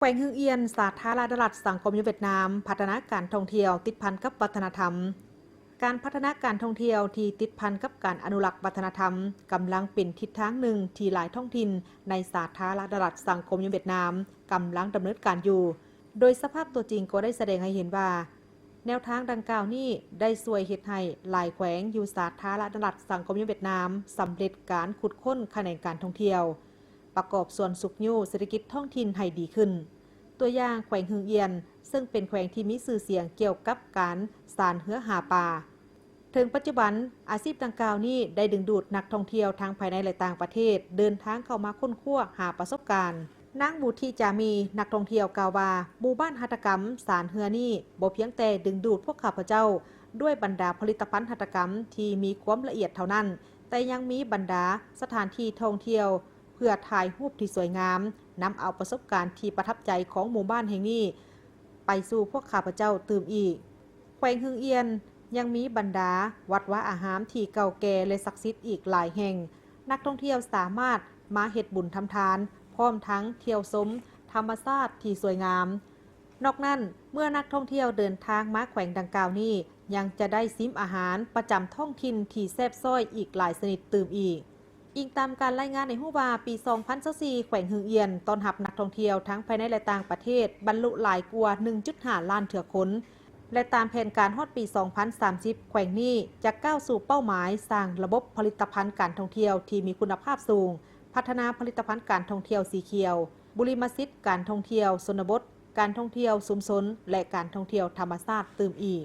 ແຂວງເຮືອງອຽນ ສາທາລະນະລັດສັງຄົມນິຍົມຫວຽດນາມ ພັດທະນາການທ່ອງທ່ຽວຕິດພັນກັບວັດທະນະທຳ. ການພັດທະນາການທ່ອງທ່ຽວທີ່ຕິດພັນກັບການອະນຸລັກວັດທະນະທຳ ກຳລັງເປັນທິດທາງໜຶ່ງທີ່ຫຼາຍທ້ອງຖິ່ນໃນສາທາລະນະລັດສັງຄົມນິຍົມຫວຽດນາມກຳລັງດຳເນີນການຢູ່, ໂດຍສະພາບຕົວຈິງກໍໄດ້ສະແດງໃຫ້ເຫັນວ່າ ແນວທາງດັ່ງກ່າວນີ້ໄດ້ຊ່ວຍເຮັດໃຫ້ຫຼາຍແຂວງຢູ່ສາທາລະນະລັດສັງຄົມນິຍົມຫວຽດນາມ ສຳເລັດການຂຸດຄົ້ນຂະແໜງການທ່ອງທ່ຽວ, ປະກອບສ່ວນຊຸກຍູ້ເສດຖະກິດທ້ອງຖິ່ນໃຫ້ດີຂຶ້ນ. ຕົວຢ່າງແຂວງເຮືອງອຽນ ເຊິ່ງເປັນແຂວງທີ່ມີຊື່ສຽງກ່ຽວກັບການສານເຮືອຫາປາ. ເຖິງປັດຈຸບັນ, ອາຊີບດັ່ງກ່າວນີ້ໄດ້ດຶງດູດນັກທ່ອງທ່ຽວທັງພາຍໃນ ແລະ ຕ່າງປະເທດ ເດີນທາງເຂົ້າມາຄົ້ນຄວ້າຫາປະສົບການ. ນາງ ບູທິຈາມີ ນັກທ່ອງທ່ຽວກ່າວວ່າ ໝູ່ບ້ານຫັດຖະກຳສານເຮືອນີ້ບໍ່ພຽງແຕ່ດຶງດູດພວກຂ້າພະເຈົ້າດ້ວຍບັນດາຜະລິດຕະພັນຫັດຖະກຳທີ່ມີຄວາມລະອຽດເທົ່ານັ້ນ, ແຕ່ຍັງມີບັນດາສະຖານທີ່ທ່ອງທ່ຽວເພື່ອຖ່າຍຮູບທີ່ສວຍງາມ, ນຳເອົາປະສົບການທີ່ປະທັບໃຈຂອງໝູ່ບ້ານແຫ່ງນີ້ໄປສູ່ພວກຂ້າພະເຈົ້າຕື່ມອີກ. ແຂວງເຮືອງອຽນຍັງມີບັນດາວັດວາອາຮາມທີ່ເກົ່າແກ່ ແລະ ສັກສິດອີກຫຼາຍແຫ່ງ. ນັກທ່ອງທ່ຽວສາມາດມາເຮັດບຸນທຳທານ, ພ້ອມທັງທ່ຽວຊົມທຳມະຊາດທີ່ສວຍງາມ. ນອກນັ້ນ, ເມື່ອນັກທ່ອງທ່ຽວເດີນທາງມາແຂວງດັ່ງກ່າວນີ້, ຍັງຈະໄດ້ຊິມອາຫານປະຈຳທ້ອງຖິ່ນທີ່ແຊບຊ້ອຍອີກຫຼາຍຊະນິດຕື່ມອີກ. ອີງຕາມການລາຍງານໃຫ້ຮູ້ວ່າ, ປີສອງພັນຊາວສີ່ ແຂວງເຮືອງອຽນຕ້ອນຮັບນັກທ່ອງທ່ຽວທັງພາຍໃນ ແລະ ຕ່າງປະເທດ ບັນລຸຫຼາຍກວ່າໜຶ່ງຈຸດຫ້າລ້ານເທື່ອຄົນ ແລະ ຕາມແຜນການຮອດປີສອງພັນສາມສິບ ແຂວງນີ້ຈະກ້າວສູ່ເປົ້າໝາຍສ້າງລະບົບຜະລິດຕະພັນການທ່ອງທ່ຽວທີ່ມີຄຸນນະພາບສູງ, ພັດທະນາຜະລິດຕະພັນການທ່ອງທ່ຽວສີຂຽວ, ບຸລິມະສິດການທ່ອງທ່ຽວຊົນນະບົດ, ການທ່ອງທ່ຽວຊຸມຊົນ ແລະ ການທ່ອງທ່ຽວທຳມະຊາດຕື່ມອີກ.